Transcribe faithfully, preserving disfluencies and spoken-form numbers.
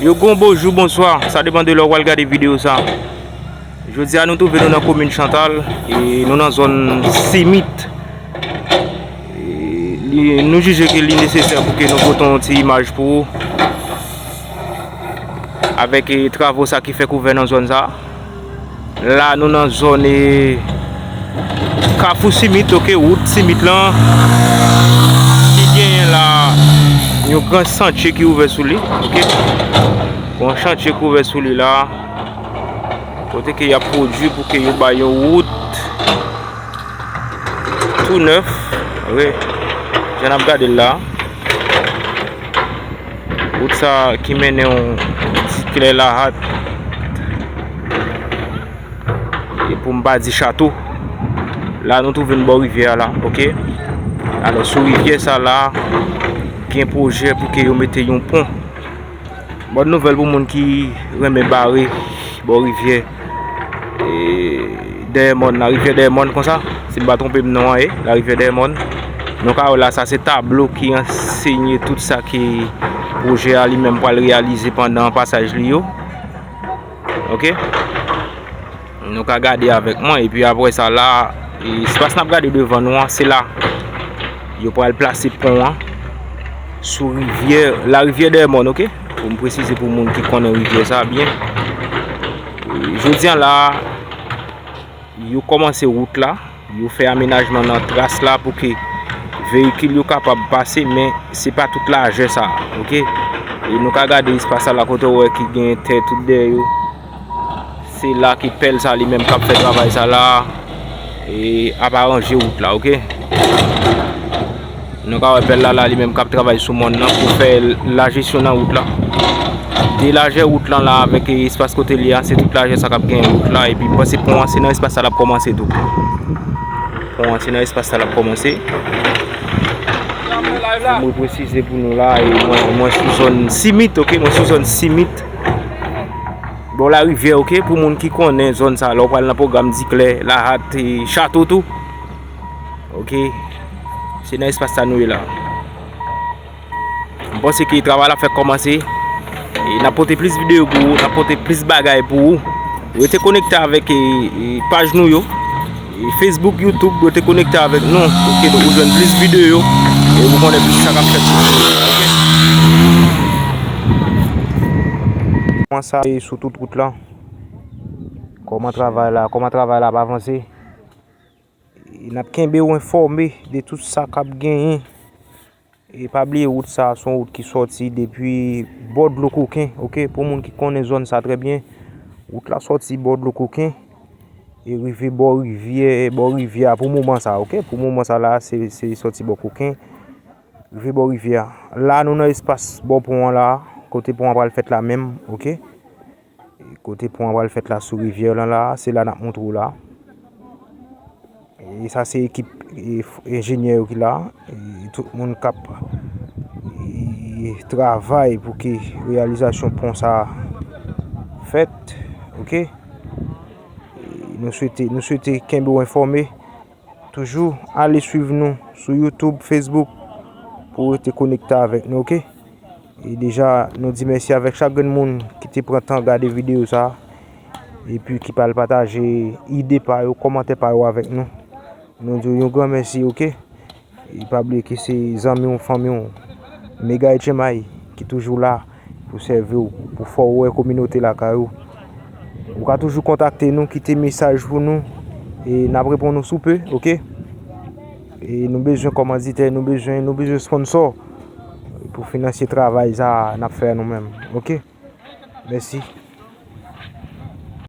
Yo gon bonjou, bonswa, sa depann de lè w pral gade videyo sa. Jodi a nou twouve nou nan komin Chantal e nou nan zòn Simit. E li, nou jije ke li nesesè pou ke nou pote yon ti imaj pou ou avèk, e, travo sa ki fèk ouvè nan zòn sa. La nou nan zòn, e, Kafou Simit, oke, wout Simit lan ki genyen la yon gran chantye ki ouvè sou li, oke. Yon chantye ki ouvè sou li la, kote ke y ap pwodui pou ke yo bay yon wout tou nèf, oke, jan n ap gade l la. Wout sa ki mennen yon ti klè Lahat. E pou m pa di chato. La nou twouve n bò rivyè a la, oke. Alò sou rivyè sa la, gen pwojè pou ke yo mete yon pon. Bòn nouvèl pou moun ki renmen bare bò rivyè, e, dèyè mòn, larivyè dèyè mòn konsa, si m pa twonpe m non an, e, larivyè dèyè mòn. Nou ka wè la, sa se tablo ki ansenye tout sa ke pwojè a li menm pral reyalize pandan pasaj li yo. Oke. Nou ka gade avèk mwen, epi apre sa la, e, espas n ap gade devan nou an, se la yo pral plase pon an sou rivyè, larivyè dèyè mòn, oke? Pou m presize pou moun ki konnen rivyè sa byen. E, jodi a la, yo kòmanse wout la, yo fè amenajman nan tras la pou ke veyikil yo kapab pase, men se pa tout lajè sa, oke? E nou ka gade espas sa la kote w wè ki gen tè tout dèyè yo. Se la ki pèl sa li menm k ap fè travay sa la, e ap aranje wout la, oke? Nou ka wè pèl la la li menm k ap travay sou mòn nan pou fè lajesyon nan wout la. De lajè wout lan la avèk espas kote li a, se tout lajè sa k ap genyen wout la, epi m panse pon an se nan espas sa l ap kòmanse tou. Pon an se nan espas sa l ap kòmanse. Pou mwen presize pou nou la, e mwen, mwen sou zòn Simit, oke? Mwen sou zòn Simit. Bò larivyè, oke, pou moun ki konnen zòn sa, lè w pral nan pwogram Diklè, Lahat, e Chato tou. Oke, se nan espas sa nou ye la. M panse ke travay la fèk kòmanse. E n ap pote plis videyo pou ou, n ap pote plis bagay pou ou. Rete konekte avèk, e, e, paj nou yo. E Facebook, YouTube, rete konekte avèk nou pou ke nou jwenn plis videyo e pou konnen plis sa k ap fèt. Kòman sa ye sou tout wout lan? Kòman travay la, kòman travay la ap avanse? E n ap kenbe w enfòme de tout sa k ap genyen. E pa bliye wout sa a se yon wout ki sòti depi bò dlo Koken, oke, pou moun ki konnen zòn sa trè byen. Wout la sòti bò dlo Koken e rive bò rivyè, bò rivyè a pou moman sa, oke? Pou moman sa la, se, se sòti bò Koken, rive bò rivyè a. La, nou nan espas bò pon an la, kote pon an pral fèt la menm, oke? Kote pon an pral fèt la sou rivyè lan la, se la n ap montre w la. E sa se ekip, e, f-, enjenyè yo ki la. E tout moun k ap, e, travay pou ke reyalizasyon pon sa a fèt. Oke? E nou swete, nou swete kenbe w enfòme. Toujou ale swiv nou sou YouTube, Facebook pou w rete konekte avèk nou, oke? E deja, nou di mèsi avèk chak grenn moun ki te pran tan gade videyo sa a, epi ki pral pataje ide pa yo, kòmantè pa yo avèk nou. Nou di w yon gran mèsi, oke? E pa bliye ke se zanmi w, fanmi w, Mega H M I ki toujou la pou sèvi w, pou fè w wè kominote lakay ou. Ou ka toujou kontakte nou, kite mesaj pou nou, e n ap reponn ou sou pe, oke? E nou bezwen kòmanditè, nou bezwen, nou bezwen sponsò pou finanse travay sa a n ap fè a nou menm, oke? Mèsi.